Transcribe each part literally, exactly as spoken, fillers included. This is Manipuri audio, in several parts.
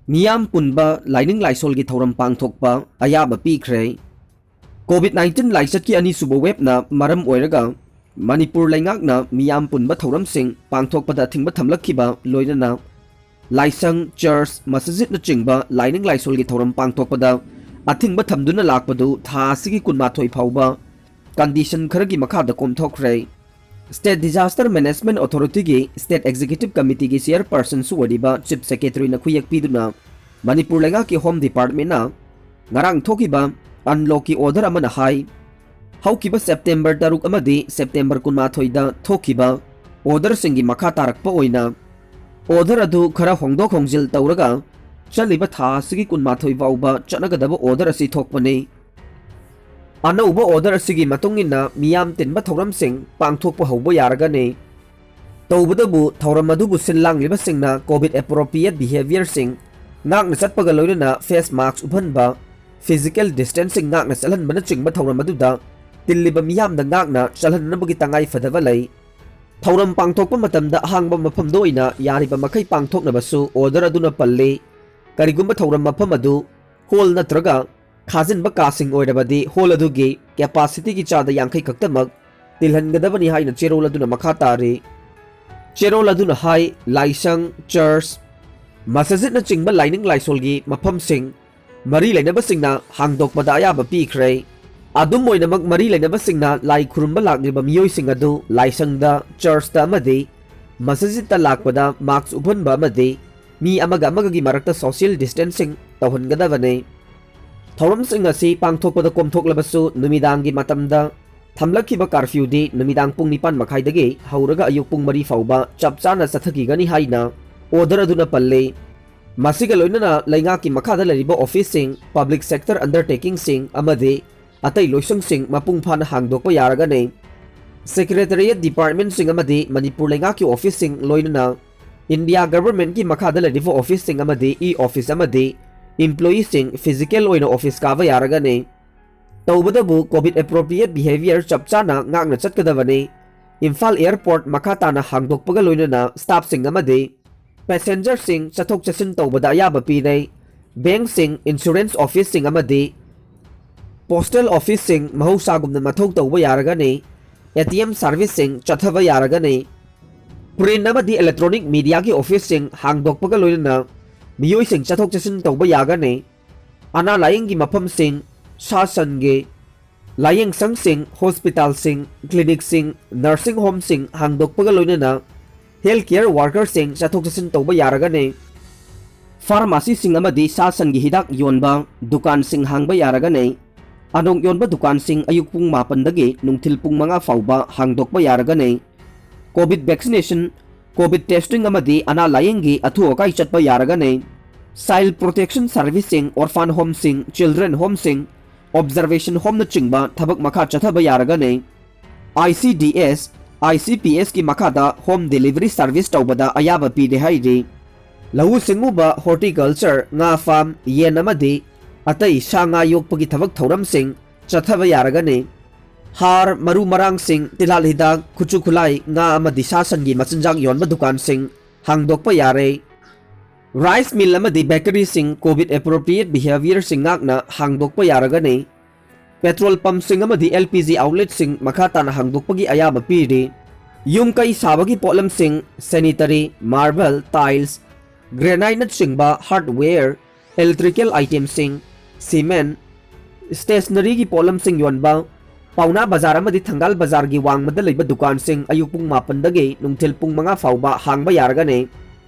ꯃꯤꯌꯥꯝ ꯄꯨꯟꯕ ꯂꯥꯏꯅꯤꯡ ꯂꯥꯏꯁꯣꯜꯒꯤ ꯊꯧꯔꯝ ꯄꯥꯡꯊꯣꯛꯄ ꯑꯌꯥꯕ ꯄꯤꯈ꯭ꯔꯦ꯫ ꯀꯣꯚꯤꯗ ꯅꯥꯏꯟꯇꯤꯟ ꯂꯥꯏꯆꯠꯀꯤ ꯑꯅꯤꯁꯨꯕ ꯋꯦꯕꯅ ꯃꯔꯝ ꯑꯣꯏꯔꯒ ꯃꯅꯤꯄꯨꯔ ꯂꯩꯉꯥꯛꯅ ꯃꯤꯌꯥꯝ ꯄꯨꯟꯕ ꯊꯧꯔꯝꯁꯤꯡ ꯄꯥꯡꯊꯣꯛꯄꯗ ꯑꯊꯤꯡꯕ ꯊꯝꯂꯛꯈꯤꯕ ꯂꯣꯏꯅꯅ ꯂꯥꯏꯁꯪ, ꯆꯔꯆ, ꯃꯁꯖꯤꯠꯅꯆꯤꯡꯕ ꯂꯥꯏꯅꯤꯡ ꯂꯥꯏꯁꯣꯜꯒꯤ ꯊꯧꯔꯝ ꯄꯥꯡꯊꯣꯛꯄꯗ ꯑꯊꯤꯡꯕ ꯊꯝꯗꯨꯅ ꯂꯥꯛꯄꯗꯨ ꯊꯥ ꯑꯁꯤꯒꯤ ꯀꯨꯟꯃꯥꯊꯣꯏ ꯐꯥꯎꯕ ꯀꯟꯗꯤꯁꯟ ꯈꯔꯒꯤ ꯃꯈꯥꯗ ꯀꯣꯝꯊꯣꯛꯈ꯭ꯔꯦ꯫ State Disaster Management Authorityꯒꯤ State Executive Committeeꯒꯤ Chairpersonꯁꯨ ꯑꯣꯏꯔꯤꯕ Chief Secretaryꯅ ꯈꯨꯌꯦꯛ ꯄꯤꯗꯨꯅ ꯃꯅꯤꯄꯨꯔ ꯂꯩꯉꯥꯛꯀꯤ Home Departmentꯅ ꯉꯔꯥꯡ ꯊꯣꯛꯈꯤꯕ unlockꯀꯤ order ꯑꯃꯅ ꯍꯥꯏ, ꯍꯧꯈꯤꯕ September ꯇꯔꯨꯛ ꯑꯃꯗꯤ September ꯀꯨꯟꯃꯥꯊꯣꯏꯗ ꯊꯣꯛꯈꯤꯕ orderꯁꯤꯡꯒꯤ ꯃꯈꯥ ꯇꯥꯔꯛꯄ ꯑꯣꯏꯅ order ꯑꯗꯨ ꯈꯔ ꯍꯣꯡꯗꯣꯛ ꯍꯣꯡꯖꯤꯜ ꯇꯧꯔꯒ ꯆꯠꯂꯤꯕ ꯊꯥ ꯑꯁꯤꯒꯤ ꯀꯨꯟꯃꯥꯊꯣꯏ ꯐꯥꯎꯕ ꯆꯠꯅꯒꯗꯕ order ꯑꯁꯤ ꯊꯣꯛꯄꯅꯤ꯫ ꯑꯅꯧꯕ order ꯑꯁꯤꯒꯤ ꯃꯇꯨꯡ ꯏꯟꯅ ꯃꯤꯌꯥꯝ ꯇꯤꯟꯕ ꯊꯧꯔꯝꯁꯤꯡ ꯄꯥꯡꯊꯣꯛꯄ ꯍꯧꯕ ꯌꯥꯔꯒꯅꯤ꯫ ꯇꯧꯕꯇꯕꯨ ꯊꯧꯔꯝ ꯑꯗꯨꯕꯨ ꯁꯤꯜ ꯂꯥꯡꯂꯤꯕꯁꯤꯡꯅ COVID appropriate behaviorꯁꯤꯡ ꯉꯥꯛꯅ ꯆꯠꯄꯒ ꯂꯣꯏꯅꯅ face mask ꯎꯞꯍꯟꯕ, physical distancing ꯉꯥꯛꯅ ꯆꯠꯍꯟꯕꯅꯆꯤꯡꯕ ꯊꯧꯔꯝ ꯑꯗꯨꯗ ꯇꯤꯜꯂꯤꯕ ꯃꯤꯌꯥꯝꯗ ꯉꯥꯛꯅ ꯆꯠꯍꯟꯅꯕꯒꯤ ꯇꯉꯥꯏ ꯐꯗꯕ ꯂꯩ꯫ ꯊꯧꯔꯝ ꯄꯥꯡꯊꯣꯛꯄ ꯃꯇꯝꯗ ꯑꯍꯥꯡꯕ ꯃꯐꯝꯗ ꯑꯣꯏꯅ ꯌꯥꯔꯤꯕ ꯃꯈꯩ ꯄꯥꯡꯊꯣꯛꯅꯕꯁꯨ order ꯑꯗꯨꯅ ꯄꯜꯂꯤ꯫ ꯀꯔꯤꯒꯨꯝꯕ ꯊꯧꯔꯝ ꯃꯐꯝ ꯑꯗꯨ hall ꯅꯠꯇ꯭ꯔꯒ ꯈꯥꯖꯤꯟꯕ ꯀꯥꯁꯤꯡ ꯑꯣꯏꯔꯕꯗꯤ hall ꯑꯗꯨꯒꯤ capacityꯒꯤ ꯆꯥꯗ ꯌꯥꯡꯈꯩ ꯈꯛꯇꯃꯛ ꯇꯤꯜꯍꯟꯒꯗꯕꯅꯤ ꯍꯥꯏꯅ ꯆꯦꯔꯣꯜ ꯑꯗꯨꯅ ꯃꯈꯥ ꯇꯥꯔꯤ꯫ ꯆꯦꯔꯣꯜ ꯑꯗꯨꯅ ꯍꯥꯏ, ꯂꯥꯏꯁꯪ, ꯆꯔꯆ, ꯃꯁꯖꯤꯠꯅꯆꯤꯡꯕ ꯂꯥꯏꯅꯤꯡ ꯂꯥꯏꯁꯣꯜꯒꯤ ꯃꯐꯝꯁꯤꯡ ꯃꯔꯤ ꯂꯩꯅꯕꯁꯤꯡꯅ ꯍꯥꯡꯗꯣꯛꯄꯗ ꯑꯌꯥꯕ ꯄꯤꯈ꯭ꯔꯦ꯫ ꯑꯗꯨꯝ ꯑꯣꯏꯅꯃꯛ, ꯃꯔꯤ ꯂꯩꯅꯕꯁꯤꯡꯅ ꯂꯥꯏ ꯈꯨꯔꯨꯝꯕ ꯂꯥꯛꯂꯤꯕ ꯃꯤꯑꯣꯏꯁꯤꯡ ꯑꯗꯨ ꯂꯥꯏꯁꯪꯗ, ꯆꯔꯆꯇ ꯑꯃꯗꯤ ꯃꯁꯖꯤꯠꯇ ꯂꯥꯛꯄꯗ mask ꯎꯞꯍꯟꯕ ꯑꯃꯗꯤ ꯃꯤ ꯑꯃꯒ ꯑꯃꯒꯒꯤ ꯃꯔꯛꯇ social distancing ꯇꯧꯍꯟꯒꯗꯕꯅꯤ꯫ ꯊꯧꯔꯝꯁꯤꯡ ꯑꯁꯤ ꯄꯥꯡꯊꯣꯛꯄꯗ ꯀꯣꯝꯊꯣꯛꯂꯕꯁꯨ, ꯅꯨꯃꯤꯗꯥꯡꯒꯤ ꯃꯇꯝꯗ ꯊꯝꯂꯛꯈꯤꯕ curfewꯗꯤ ꯅꯨꯃꯤꯗꯥꯡ ꯄꯨꯡ ꯅꯤꯄꯥꯟ ꯃꯈꯥꯏꯗꯒꯤ ꯍꯧꯔꯒ ꯑꯌꯨꯛ ꯄꯨꯡ ꯃꯔꯤ ꯐꯥꯎꯕ ꯆꯞ ꯆꯥꯅ ꯆꯠꯊꯈꯤꯒꯅꯤ ꯍꯥꯏꯅ order ꯑꯗꯨꯅ ꯄꯜꯂꯤ꯫ ꯃꯁꯤꯒ ꯂꯣꯏꯅꯅ ꯂꯩꯉꯥꯛꯀꯤ ꯃꯈꯥꯗ ꯂꯩꯔꯤꯕ officeꯁꯤꯡ, public sector undertakingꯁꯤꯡ ꯑꯃꯗꯤ ꯑꯇꯩ ꯂꯣꯏꯁꯪꯁꯤꯡ ꯃꯄꯨꯡ ꯐꯥꯅ ꯍꯥꯡꯗꯣꯛꯄ ꯌꯥꯔꯒꯅꯤ꯫ Secretariat departmentꯁꯤꯡ ꯑꯃꯗꯤ ꯃꯅꯤꯄꯨꯔ ꯂꯩꯉꯥꯛꯀꯤ officeꯁꯤꯡ ꯂꯣꯏꯅꯅ India governmentꯀꯤ ꯃꯈꯥꯗ ꯂꯩꯔꯤꯕ officeꯁꯤꯡ ꯑꯃꯗꯤ e-office ꯑꯃꯗꯤ employeeꯁꯤꯡ physical ꯑꯣꯏꯅ office ꯀꯥꯕ ꯌꯥꯔꯒꯅꯤ꯫ ꯇꯧꯕꯇꯕꯨ COVID appropriate behavior ꯆꯞ ꯆꯥꯅ ꯉꯥꯛꯅ ꯆꯠꯀꯗꯕꯅꯤ꯫ ꯏꯝꯐꯥꯜ airport ꯃꯈꯥ ꯇꯥꯅ ꯍꯥꯡꯗꯣꯛꯄꯒ ꯂꯣꯏꯅꯅ staffꯁꯤꯡ ꯑꯃꯗꯤ ꯄꯦꯁꯦꯟꯖꯔꯁꯤꯡ ꯆꯠꯊꯣꯛ ꯆꯠꯁꯤꯟ ꯇꯧꯕꯗ ꯑꯌꯥꯕ ꯄꯤꯔꯦ꯫ ꯕꯦꯡꯁꯤꯡ, ꯏꯟꯁꯨꯔꯦꯟꯁ ꯑꯣꯐꯤꯁꯁꯤꯡ ꯑꯃꯗꯤ ꯄꯣꯁꯇꯦꯜ ꯑꯣꯐꯤꯁꯁꯤꯡ ꯃꯍꯧꯁꯥꯒꯨꯝꯅ ꯃꯊꯧ ꯇꯧꯕ ꯌꯥꯔꯒꯅꯤ꯫ ꯑꯦ ꯇꯤ ꯑꯦꯝ ꯁꯥꯔꯚꯤꯁꯁꯤꯡ ꯆꯠꯊꯕ ꯌꯥꯔꯒꯅꯤ꯫ ꯄ꯭ꯔꯤꯟ ꯑꯃꯗꯤ ꯏꯂꯦꯛꯇ꯭ꯔꯣꯅꯤꯛ ꯃꯤꯗꯤꯌꯥꯒꯤ ꯑꯣꯐꯤꯁꯁꯤꯡ ꯍꯥꯡꯗꯣꯛꯄꯒ ꯂꯣꯏꯅꯅ ꯃꯤꯑꯣꯏꯁꯤꯡ ꯆꯠꯊꯣꯛ ꯆꯠꯁꯤꯟ ꯇꯧꯕ ꯌꯥꯒꯅꯤ꯫ ꯑꯅꯥ ꯂꯥꯌꯦꯡꯒꯤ ꯃꯐꯝꯁꯤꯡ, ꯁꯥ ꯁꯟꯒꯤ ꯂꯥꯌꯦꯡꯁꯪꯁꯤꯡ, ꯍꯣꯁꯄꯤꯇꯥꯜꯁꯤꯡ, ꯀ꯭ꯂꯤꯅꯤꯛꯁꯤꯡ, ꯅꯔꯁꯤꯡ ꯍꯣꯝꯁꯤꯡ ꯍꯥꯡꯗꯣꯛꯄꯒ ꯂꯣꯏꯅꯅ ꯍꯦꯜꯊ ꯀꯦꯌꯔ ꯋꯥꯔꯀꯔꯁꯤꯡ ꯆꯠꯊꯣꯛ ꯆꯠꯁꯤꯟ ꯇꯧꯕ ꯌꯥꯔꯒꯅꯤ꯫ ꯐꯥꯔꯃꯥꯁꯤꯁꯤꯡ ꯑꯃꯗꯤ ꯁꯥ ꯁꯟꯒꯤ ꯍꯤꯗꯥꯛ ꯌꯣꯟꯕ ꯗꯨꯀꯥꯟꯁꯤꯡ ꯍꯥꯡꯕ ꯌꯥꯔꯒꯅꯤ꯫ ꯑꯅꯣꯛ ꯌꯣꯟꯕ ꯗꯨꯀꯥꯟꯁꯤꯡ ꯑꯌꯨꯛ ꯄꯨꯡ ꯃꯥꯄꯟꯗꯒꯤ ꯅꯨꯡꯊꯤꯜ ꯄꯨꯡ ꯃꯉꯥ ꯐꯥꯎꯕ ꯍꯥꯡꯗꯣꯛꯄ ꯌꯥꯔꯒꯅꯤ꯫ ꯀꯣꯚꯤꯗ ꯚꯦꯛꯁꯤꯅꯦꯁꯟ, ꯀꯣꯚꯤꯗ ꯇꯦꯁꯇꯤꯡ ꯑꯃꯗꯤ ꯑꯅꯥ ꯂꯥꯌꯦꯡꯒꯤ ꯑꯊꯨ ꯑꯀꯥꯏ ꯆꯠꯄ ꯌꯥꯔꯒꯅꯤ꯫ ꯆꯥꯏꯜꯗ ꯄ꯭ꯔꯣꯇꯦꯛꯁꯟ ꯁꯥꯔꯚꯤꯁꯁꯤꯡ, ꯑꯣꯔꯐꯥꯟ ꯍꯣꯝꯁꯤꯡ, ꯆꯤꯜꯗ꯭ꯔꯦꯟ ꯍꯣꯝꯁꯤꯡ, ꯑꯣꯕꯖꯔꯕꯦꯁꯟ ꯍꯣꯝꯅꯆꯤꯡꯕ ꯊꯕꯛ ꯃꯈꯥ ꯆꯠꯊꯕ ꯌꯥꯔꯒꯅꯤ꯫ I C D S, I C ꯄꯤ ꯑꯦꯁꯀꯤ ꯃꯈꯥꯗ ꯍꯣꯝ ꯗꯦꯂꯤꯚꯔꯤ ꯁꯥꯔꯚꯤꯁ ꯇꯧꯕꯗ ꯑꯌꯥꯕ ꯄꯤꯔꯦ ꯍꯥꯏꯔꯤ꯫ ꯂꯧꯎ ꯁꯤꯡꯎꯕ, ꯍꯣꯔꯇꯤꯀꯜꯆꯔ, ꯉꯥ ꯐꯥꯔꯝ, ꯌꯦꯟ ꯑꯃꯗꯤ ꯑꯇꯩ ꯁꯥ ꯉꯥ ꯌꯣꯛꯄꯒꯤ ꯊꯕꯛ ꯊꯧꯔꯝꯁꯤꯡ ꯆꯠꯊꯕ ꯌꯥꯔꯒꯅꯤ꯫ ꯍꯥꯔ, ꯃꯔꯨ ꯃꯔꯥꯡꯁꯤꯡ, ꯇꯤꯜꯍꯥꯠ ꯍꯤꯗꯥꯛ, ꯈꯨꯠꯁꯨ ꯈꯨꯠꯂꯥꯏ, ꯉꯥ ꯑꯃꯗꯤ ꯁꯥ ꯁꯟꯒꯤ ꯃꯆꯤꯟꯖꯥꯛ ꯌꯣꯟꯕ ꯗꯨꯀꯥꯟꯁꯤꯡ ꯍꯥꯡꯗꯣꯛꯄ ꯌꯥꯔꯦ꯫ ꯔꯥꯏꯁ ꯃꯤꯜ ꯑꯃꯗꯤ ꯕꯦꯀꯔꯤꯁꯤꯡ ꯀꯣꯚꯤꯗ ꯑꯦꯄ꯭ꯔꯣꯄ꯭ꯔꯤꯌꯦꯠ ꯕꯤꯍꯦꯕꯤꯌꯔꯁꯤꯡ ꯉꯥꯛꯅ ꯍꯥꯡꯗꯣꯛꯄ ꯌꯥꯔꯒꯅꯤ꯫ ꯄꯦꯇ꯭ꯔꯣꯜ ꯄꯝꯁꯤꯡ ꯑꯃꯗꯤ ꯑꯦꯜ ꯄꯤ ꯖꯤ ꯑꯥꯎꯠꯂꯦꯠꯁꯤꯡ ꯃꯈꯥ ꯇꯥꯅ ꯍꯥꯡꯗꯣꯛꯄꯒꯤ ꯑꯌꯥꯕ ꯄꯤꯔꯤ꯫ ꯌꯨꯝ ꯀꯩ ꯁꯥꯕꯒꯤ ꯄꯣꯠꯂꯝꯁꯤꯡ, ꯁꯦꯅꯤꯇꯔꯤ, ꯃꯥꯔꯕꯜ, ꯇꯥꯏꯜꯁ, ꯒ꯭ꯔꯦꯅꯥꯏꯠꯅꯆꯤꯡꯕ ꯍꯥꯔꯗꯋꯦꯌꯔ, ꯏꯂꯦꯛꯇ꯭ꯔꯤꯀꯦꯜ ꯑꯥꯏꯇꯦꯝꯁꯤꯡ, ꯁꯤꯃꯦꯟ, ꯁ꯭ꯇꯦꯁꯅꯔꯤꯒꯤ ꯄꯣꯠꯂꯝꯁꯤꯡ ꯌꯣꯟꯕ, ꯄꯥꯎꯅꯥ ꯕꯖꯥꯔ ꯑꯃꯗꯤ ꯊꯪꯒꯥꯜ ꯕꯖꯥꯔꯒꯤ ꯋꯥꯡꯃꯗ ꯂꯩꯕ ꯗꯨꯀꯥꯟꯁꯤꯡ ꯑꯌꯨꯛ ꯄꯨꯡ ꯃꯥꯄꯟꯗꯒꯤ ꯅꯨꯡꯊꯤꯜ ꯄꯨꯡ ꯃꯉꯥ ꯐꯥꯎꯕ ꯍꯥꯡꯕ ꯌꯥꯔꯒꯅꯤ꯫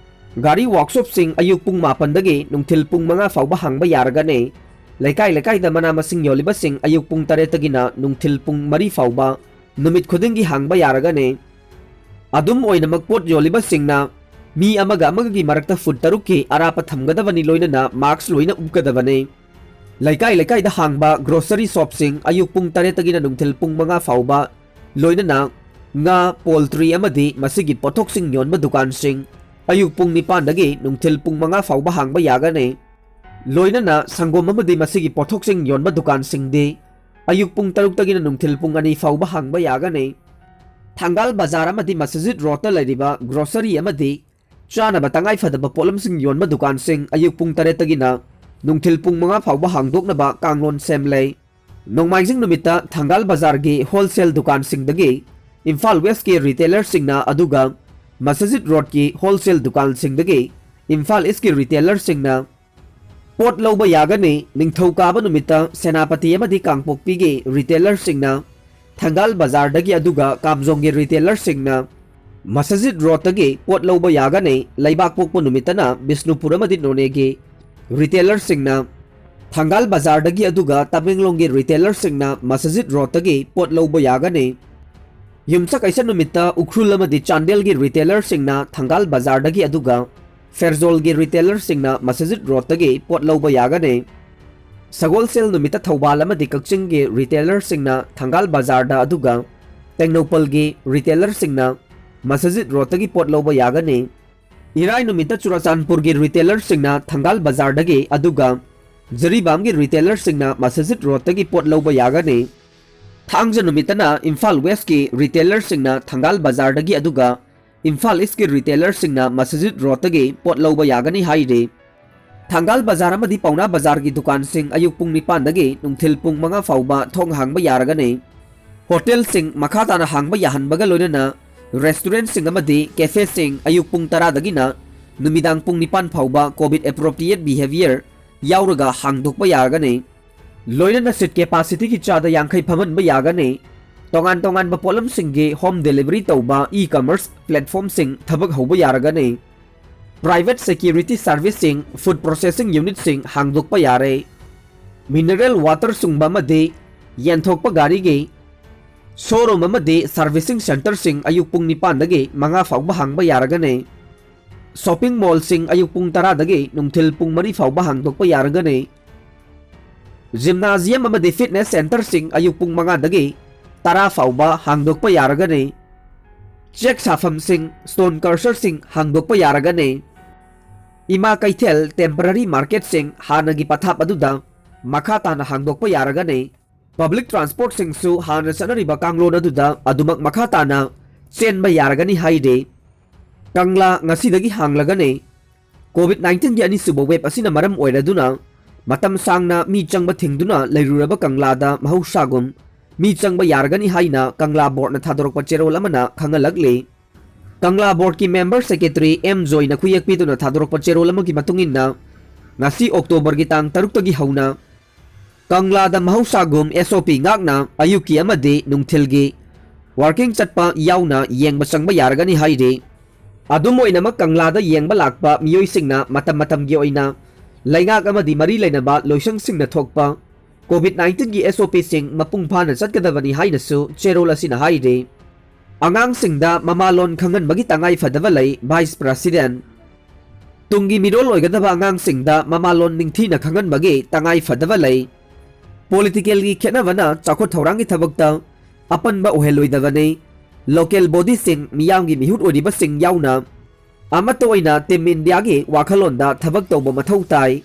ꯒꯥꯔꯤ ꯋꯥꯔꯛꯁꯣꯞꯁꯤꯡ ꯑꯌꯨꯛ ꯄꯨꯡ ꯃꯥꯄꯟꯗꯒꯤ ꯅꯨꯡꯊꯤꯜ ꯄꯨꯡ ꯃꯉꯥ ꯐꯥꯎꯕ ꯍꯥꯡꯕ ꯌꯥꯔꯒꯅꯤ꯫ ꯂꯩꯀꯥꯏ ꯂꯩꯀꯥꯏꯗ ꯃꯅꯥ ꯃꯁꯤꯡ ꯌꯣꯜꯂꯤꯕꯁꯤꯡ ꯑꯌꯨꯛ ꯄꯨꯡ ꯇꯔꯦꯠꯇꯒꯤꯅ ꯅꯨꯡꯊꯤꯜ ꯄꯨꯡ ꯃꯔꯤ ꯐꯥꯎꯕ ꯅꯨꯃꯤꯠ ꯈꯨꯗꯤꯡꯒꯤ ꯍꯥꯡꯕ ꯌꯥꯔꯒꯅꯤ꯫ ꯑꯗꯨꯝ ꯑꯣꯏꯅꯃꯛ ꯄꯣꯠ ꯌꯣꯜꯂꯤꯕꯁꯤꯡꯅ ꯃꯤ ꯑꯃꯒ ꯑꯃꯒꯒꯤ ꯃꯔꯛꯇ ꯐꯨꯠ ꯇꯔꯨꯛꯀꯤ ꯑꯔꯥꯞꯄ ꯊꯝꯒꯗꯕꯅꯤ, ꯂꯣꯏꯅꯅ ꯃꯥꯛꯁ ꯂꯣꯏꯅ ꯎꯞꯀꯗꯕꯅꯤ꯫ ꯂꯩꯀꯥꯏ ꯂꯩꯀꯥꯏꯗ ꯍꯥꯡꯕ ꯒ꯭ꯔꯣꯁꯔꯤ ꯁꯣꯞꯁꯤꯡ ꯑꯌꯨꯛ ꯄꯨꯡ ꯇꯔꯦꯠꯇꯒꯤꯅ ꯅꯨꯡꯊꯤꯜ ꯄꯨꯡ ꯃꯉꯥ ꯐꯥꯎꯕ, ꯂꯣꯏꯅꯅ ꯉꯥ, ꯄꯣꯜꯇ꯭ꯔꯤ ꯑꯃꯗꯤ ꯃꯁꯤꯒꯤ ꯄꯣꯠꯊꯣꯛꯁꯤꯡ ꯌꯣꯟꯕ ꯗꯨꯀꯥꯟꯁꯤꯡ ꯑꯌꯨꯛ ꯄꯨꯡ ꯅꯤꯄꯥꯟꯗꯒꯤ ꯅꯨꯡꯊꯤꯜ ꯄꯨꯡ ꯃꯉꯥ ꯐꯥꯎꯕ ꯍꯥꯡꯕ ꯌꯥꯒꯅꯤ꯫ ꯂꯣꯏꯅꯅ ꯁꯪꯒꯣꯝ ꯑꯃꯗꯤ ꯃꯁꯤꯒꯤ ꯄꯣꯠꯊꯣꯛꯁꯤꯡ ꯌꯣꯟꯕ ꯗꯨꯀꯥꯟꯁꯤꯡꯗꯤ ꯑꯌꯨꯛ ꯄꯨꯡ ꯇꯔꯨꯛꯇꯒꯤꯅ ꯅꯨꯡꯊꯤꯜ ꯄꯨꯡ ꯑꯅꯤ ꯐꯥꯎꯕ ꯍꯥꯡꯕ ꯌꯥꯒꯅꯤ꯫ ꯊꯪꯒꯥꯜ ꯕꯖꯥꯔ ꯑꯃꯗꯤ ꯃꯁꯖꯤꯗ ꯔꯣꯗꯇ ꯂꯩꯔꯤꯕ ꯒ꯭ꯔꯣꯁꯔꯤ ꯑꯃꯗꯤ ꯆꯥꯅꯕ ꯇꯉꯥꯏ ꯐꯗꯕ ꯄꯣꯠꯂꯝꯁꯤꯡ ꯌꯣꯟꯕ ꯗꯨꯀꯥꯟꯁꯤꯡ ꯑꯌꯨꯛ ꯄꯨꯡ ꯇꯔꯦꯠꯇꯒꯤꯅ ꯅꯨꯡꯊꯤꯜ ꯄꯨꯡ ꯃꯉꯥ ꯐꯥꯎꯕ ꯍꯥꯡꯗꯣꯛꯅꯕ ꯀꯥꯡꯂꯣꯟ ꯁꯦꯝꯂꯦ꯫ ꯅꯣꯡꯃꯥꯏꯖꯤꯡ ꯅꯨꯃꯤꯠꯇ ꯊꯪꯒꯥꯜ ꯕꯖꯥꯔꯒꯤ ꯍꯣꯜꯁꯦꯜ ꯗꯨꯀꯥꯟꯁꯤꯡꯗꯒꯤ ꯏꯝꯐꯥꯜ ꯋꯦꯁꯀꯤ ꯔꯤꯇꯦꯂꯔꯁꯤꯡꯅ, ꯑꯗꯨꯒ ꯃꯁꯖꯤꯗ ꯔꯣꯗꯀꯤ ꯍꯣꯜꯁꯦꯜ ꯗꯨꯀꯥꯟꯁꯤꯡꯗꯒꯤ ꯏꯝꯐꯥꯜ ꯏꯁꯀꯤ ꯔꯤꯇꯦꯂꯔꯁꯤꯡꯅ ꯄꯣꯠ ꯂꯧꯕ ꯌꯥꯒꯅꯤ꯫ ꯅꯤꯡꯊꯧꯀꯥꯕ ꯅꯨꯃꯤꯠꯇ ꯁꯦꯅꯥꯄꯇꯤ ꯑꯃꯗꯤ ꯀꯥꯡꯄꯣꯛꯄꯤꯒꯤ ꯔꯤꯇꯦꯂꯔꯁꯤꯡꯅ ꯊꯪꯒꯥꯜ ꯕꯖꯥꯔꯗꯒꯤ, ꯑꯗꯨꯒ ꯀꯥꯝꯖꯣꯡꯒꯤ ꯔꯤꯇꯦꯂꯔꯁꯤꯡꯅ ꯃꯁꯖꯤꯗ ꯔꯣꯗꯇꯒꯤ ꯄꯣꯠ ꯂꯧꯕ ꯌꯥꯒꯅꯤ꯫ ꯂꯩꯕꯥꯛꯄꯣꯛꯄ ꯅꯨꯃꯤꯠꯇꯅ ꯕꯤꯁꯅꯨꯄꯨꯔ ꯑꯃꯗꯤ ꯅꯣꯅꯦꯒꯤ ꯔꯤꯇꯦꯂꯔꯁꯤꯡꯅ ꯊꯪꯒꯥꯜ ꯕꯖꯥꯔꯗꯒꯤ, ꯑꯗꯨꯒ ꯇꯃꯦꯡꯂꯣꯡꯒꯤ ꯔꯤꯇꯦꯂꯔꯁꯤꯡꯅ ꯃꯁꯖꯤꯗ ꯔꯣꯗꯇꯒꯤ ꯄꯣꯠ ꯂꯧꯕ ꯌꯥꯒꯅꯤ꯫ ꯌꯨꯝꯁꯀꯩꯁ ꯅꯨꯃꯤꯠꯇ ꯎꯈ꯭ꯔꯨꯜ ꯑꯃꯗꯤ ꯆꯥꯟꯗꯦꯜꯒꯤ ꯔꯤꯇꯦꯂꯔꯁꯤꯡꯅ ꯊꯪꯒꯥꯜ ꯕꯖꯥꯔꯗꯒꯤ, ꯑꯗꯨꯒ ꯐꯦꯔꯖꯣꯜꯒꯤ ꯔꯤꯇꯦꯂꯔꯁꯤꯡꯅ ꯃꯁꯖꯤꯗ ꯔꯣꯗꯇꯒꯤ ꯄꯣꯠ ꯂꯧꯕ ꯌꯥꯒꯅꯤ꯫ ꯁꯒꯣꯜꯁꯦꯜ ꯅꯨꯃꯤꯠꯇ ꯊꯧꯕꯥꯜ ꯑꯃꯗꯤ ꯀꯛꯆꯤꯡꯒꯤ ꯔꯤꯇꯦꯂꯔꯁꯤꯡꯅ ꯊꯪꯒꯥꯜ ꯕꯖꯥꯔꯗ, ꯑꯗꯨꯒ ꯇꯦꯡꯅꯧꯄꯜꯒꯤ ꯔꯤꯇꯦꯂꯔꯁꯤꯡꯅ ꯃꯁꯖꯤꯗ ꯔꯣꯗꯇꯒꯤ ꯄꯣꯠ ꯂꯧꯕ ꯌꯥꯒꯅꯤ꯫ ꯏꯔꯥꯏ ꯅꯨꯃꯤꯠꯇ ꯆꯨꯔꯆꯥꯟꯄꯨꯔꯒꯤ ꯔꯤꯇꯦꯂꯔꯁꯤꯡꯅ ꯊꯪꯒꯥꯜ ꯕꯖꯥꯔꯗꯒꯤ, ꯑꯗꯨꯒ ꯖꯤꯔꯤꯕꯥꯝꯒꯤ ꯔꯤꯇꯦꯂꯔꯁꯤꯡꯅ ꯃꯁꯖꯤꯗ ꯔꯣꯗꯇꯒꯤ ꯄꯣꯠ ꯂꯧꯕ ꯌꯥꯒꯅꯤ꯫ ꯊꯥꯡꯖ ꯅꯨꯃꯤꯠꯇꯅ ꯏꯝꯐꯥꯜ ꯋꯦꯁꯀꯤ ꯔꯤꯇꯦꯂꯔꯁꯤꯡꯅ ꯊꯪꯒꯥꯜ ꯕꯖꯥꯔꯗꯒꯤ, ꯑꯗꯨꯒ ꯏꯝꯐꯥꯜ ꯏꯁꯀꯤ ꯔꯤꯇꯦꯂꯔꯁꯤꯡꯅ ꯃꯁꯖꯤꯗ ꯔꯣꯗꯇꯒꯤ ꯄꯣꯠ ꯂꯧꯕ ꯌꯥꯒꯅꯤ ꯍꯥꯏꯔꯤ꯫ ꯊꯪꯒꯥꯜ ꯕꯖꯥꯔ ꯑꯃꯗꯤ ꯄꯥꯎꯅꯥ ꯕꯖꯥꯔꯒꯤ ꯗꯨꯀꯥꯟꯁꯤꯡ ꯑꯌꯨꯛ ꯄꯨꯡ ꯅꯤꯄꯥꯟꯗꯒꯤ ꯅꯨꯡꯊꯤꯜ ꯄꯨꯡ ꯃꯉꯥ ꯐꯥꯎꯕ ꯊꯣꯡ ꯍꯥꯡꯕ ꯌꯥꯔꯒꯅꯤ꯫ ꯍꯣꯇꯦꯜꯁꯤꯡ ꯃꯈꯥ ꯇꯥꯅ ꯍꯥꯡꯕ ꯌꯥꯍꯟꯕꯒ ꯂꯣꯏꯅꯅ ꯔꯦꯁꯇꯨꯔꯦꯟꯠꯁꯤꯡ ꯑꯃꯗꯤ ꯀꯦꯐꯦꯁꯤꯡ ꯑꯌꯨꯛ ꯄꯨꯡ ꯇꯔꯥꯗꯒꯤꯅ ꯅꯨꯃꯤꯗꯥꯡ ꯄꯨꯡ ꯅꯤꯄꯥꯟ ꯐꯥꯎꯕ COVID appropriate behavior ꯌꯥꯎꯔꯒ ꯍꯥꯡꯗꯣꯛꯄ ꯌꯥꯒꯅꯤ꯫ ꯂꯣꯏꯅꯅ ꯁꯤꯠ ꯀꯦꯄꯥꯁꯤꯇꯤꯒꯤ ꯆꯥꯗ ꯌꯥꯡꯈꯩ ꯐꯝꯍꯟꯕ ꯌꯥꯒꯅꯤ꯫ ꯇꯣꯉꯥꯟ ꯇꯣꯉꯥꯟꯕ ꯄꯣꯠꯂꯝꯁꯤꯡꯒꯤ ꯍꯣꯝ ꯗꯦꯂꯤꯚꯔꯤ ꯇꯧꯕ ꯏ ꯀꯃꯔꯁ ꯄ꯭ꯂꯦꯠꯐꯣꯝꯁꯤꯡ ꯊꯕꯛ ꯍꯧꯕ ꯌꯥꯔꯒꯅꯤ꯫ ꯄ꯭ꯔꯥꯏꯚꯦꯠ ꯁꯦꯀ꯭ꯌꯨꯔꯤꯇꯤ ꯁꯥꯔꯚꯤꯁꯁꯤꯡ, ꯐꯨꯗ ꯄ꯭ꯔꯣꯁꯦꯁꯤꯡ ꯌꯨꯅꯤꯠꯁꯤꯡ ꯍꯥꯡꯗꯣꯛꯄ ꯌꯥꯔꯦ꯫ ꯃꯤꯅꯔꯦꯜ ꯋꯥꯇꯔ ꯁꯨꯡꯕ ꯑꯃꯗꯤ ꯌꯦꯟꯊꯣꯛꯄ ꯒꯥꯔꯤꯒꯤ ꯁꯣꯔꯨꯝ ꯑꯃꯗꯤ ꯁꯥꯔꯚꯤꯁꯤꯡ ꯁꯦꯟꯇꯔꯁꯤꯡ ꯑꯌꯨꯛ ꯄꯨꯡ ꯅꯤꯄꯥꯟꯗꯒꯤ ꯃꯉꯥ ꯐꯥꯎꯕ ꯍꯥꯡꯕ ꯌꯥꯔꯒꯅꯤ꯫ ꯁꯣꯄꯤꯡ ꯃꯣꯜꯁꯤꯡ ꯑꯌꯨꯛ ꯄꯨꯡ ꯇꯔꯥꯗꯒꯤ ꯅꯨꯡꯊꯤꯜ ꯄꯨꯡ ꯃꯔꯤ ꯐꯥꯎꯕ ꯍꯥꯡꯗꯣꯛꯄ ꯌꯥꯔꯒꯅꯤ꯫ ꯖꯤꯝꯅꯥꯖꯤꯌꯝ ꯑꯃꯗꯤ ꯐꯤꯠꯅꯦꯁ ꯁꯦꯟꯇꯔꯁꯤꯡ ꯑꯌꯨꯛ ꯄꯨꯡ ꯃꯉꯥꯗꯒꯤ ꯇꯔꯥ ꯐꯥꯎꯕ ꯍꯥꯡꯗꯣꯛꯄ ꯌꯥꯔꯒꯅꯤ꯫ ꯆꯦꯛ ꯁꯥꯐꯝꯁꯤꯡ, ꯁ꯭ꯇꯣꯟ ꯀ꯭ꯔꯁꯔꯁꯤꯡ ꯍꯥꯡꯗꯣꯛꯄ ꯌꯥꯔꯒꯅꯤ꯫ ꯏꯃꯥ ꯀꯩꯊꯦꯜ, ꯇꯦꯝꯄꯔꯔꯤ ꯃꯥꯔꯀꯦꯠꯁꯤꯡ ꯍꯥꯟꯅꯒꯤ ꯄꯊꯥꯞ ꯑꯗꯨꯗ ꯃꯈꯥ ꯇꯥꯅ ꯍꯥꯡꯗꯣꯛꯄ ꯌꯥꯔꯒꯅꯤ꯫ ꯄꯕ꯭ꯂꯤꯛ ꯇ꯭ꯔꯥꯟꯁꯄꯣꯔꯠꯁꯤꯡꯁꯨ ꯍꯥꯟꯅ ꯆꯠꯅꯔꯤꯕ ꯀꯥꯡꯂꯣꯟ ꯑꯗꯨꯗ ꯑꯗꯨꯃꯛ ꯃꯈꯥ ꯇꯥꯅ ꯆꯦꯟꯕ ꯌꯥꯔꯒꯅꯤ ꯍꯥꯏꯔꯤ꯫ ꯀꯪꯂꯥ ꯉꯁꯤꯗꯒꯤ ꯍꯥꯡꯂꯒꯅꯤ꯫ COVID nineteen ꯒꯤ ꯑꯅꯤꯁꯨꯕ wave ꯑꯁꯤꯅ ꯃꯔꯝ ꯑꯣꯏꯔꯗꯨꯅ ꯃꯇꯝ ꯁꯥꯡꯅ ꯃꯤ ꯆꯪꯕ ꯊꯤꯡꯗꯨꯅ ꯂꯩꯔꯨꯔꯕ ꯀꯪꯂꯥꯗ ꯃꯍꯧꯁꯥꯒꯨꯝ ꯃꯤ ꯆꯪꯕ ꯌꯥꯔꯒꯅꯤ ꯍꯥꯏꯅ ꯀꯪꯂꯥ board ꯅ ꯊꯥꯗꯣꯔꯛꯄ ꯆꯦꯔꯣꯜ ꯑꯃꯅ ꯈꯪꯍꯜꯂꯛꯂꯤ꯫ ꯀꯪꯂꯥ board ꯀꯤ member secretary ꯑꯦꯝ ꯖꯣꯏꯅ ꯈꯨꯌꯦꯛ ꯄꯤꯗꯨꯅ ꯊꯥꯗꯣꯔꯛꯄ ꯆꯦꯔꯣꯜ ꯑꯃꯒꯤ ꯃꯇꯨꯡ ꯏꯟꯅ, ꯉꯁꯤ October ꯒꯤ ꯇꯥꯡ ꯇꯔꯨꯛꯇꯒꯤ ꯍꯧꯅ ꯀꯪꯂꯥꯗ ꯃꯍꯧꯁꯥꯒꯨꯝ S O P ꯉꯥꯛꯅ ꯑꯌꯨꯛꯀꯤ ꯑꯃꯗꯤ ꯅꯨꯡꯊꯤꯜꯒꯤ working ꯆꯠꯄ ꯌꯥꯎꯅ ꯌꯦꯡꯕ ꯆꯪꯕ ꯌꯥꯔꯒꯅꯤ ꯍꯥꯏꯔꯤ꯫ ꯑꯗꯨꯝ ꯑꯣꯏꯅꯃꯛ, ꯀꯪꯂꯥꯗ ꯌꯦꯡꯕ ꯂꯥꯛꯄ ꯃꯤꯑꯣꯏꯁꯤꯡꯅ ꯃꯇꯝ ꯃꯇꯝꯒꯤ ꯑꯣꯏꯅ ꯂꯩꯉꯥꯛ ꯑꯃꯗꯤ ꯃꯔꯤ ꯂꯩꯅꯕ ꯂꯣꯏꯁꯪꯁꯤꯡꯅ ꯊꯣꯛꯄ COVID nineteen ꯒꯤ S O P ꯁꯤꯡ ꯃꯄꯨꯡ ꯐꯥꯅ ꯆꯠꯀꯗꯕꯅꯤ ꯍꯥꯏꯅꯁꯨ ꯆꯦꯔꯣꯜ ꯑꯁꯤꯅ ꯍꯥꯏꯔꯤ꯫ ꯑꯉꯥꯡꯁꯤꯡꯗ ꯃꯃꯥꯂꯣꯟ ꯈꯪꯍꯟꯕꯒꯤ ꯇꯉꯥꯏ ꯐꯗꯕ ꯂꯩ, Vice President꯫ ꯇꯨꯡꯒꯤ ꯃꯤꯔꯣꯜ ꯑꯣꯏꯒꯗꯕ ꯑꯉꯥꯡꯁꯤꯡꯗ ꯃꯃꯥꯂꯣꯟ ꯅꯤꯡꯊꯤꯅ ꯈꯪꯍꯟꯕꯒꯤ ꯇꯉꯥꯏ ꯐꯗꯕ ꯂꯩ꯫ Political ꯒꯤ ꯈꯦꯠꯅꯕꯅ ꯆꯥꯎꯈꯠ ꯊꯧꯔꯥꯡꯒꯤ ꯊꯕꯛꯇ ꯑꯄꯟꯕ ꯑꯣꯏꯍꯜꯂꯣꯏꯗꯕꯅꯤ꯫ Local body ꯁꯤꯡ, ꯃꯤꯌꯥꯝꯒꯤ ꯃꯤꯍꯨꯠ ꯑꯣꯏꯔꯤꯕꯁꯤꯡ ꯌꯥꯎꯅ ꯑꯃꯠꯇ ꯑꯣꯏꯅ Team India ꯒꯤ ꯋꯥꯈꯜꯂꯣꯟꯗ ꯊꯕꯛ ꯇꯧꯕ ꯃꯊꯧ ꯇꯥꯏ꯫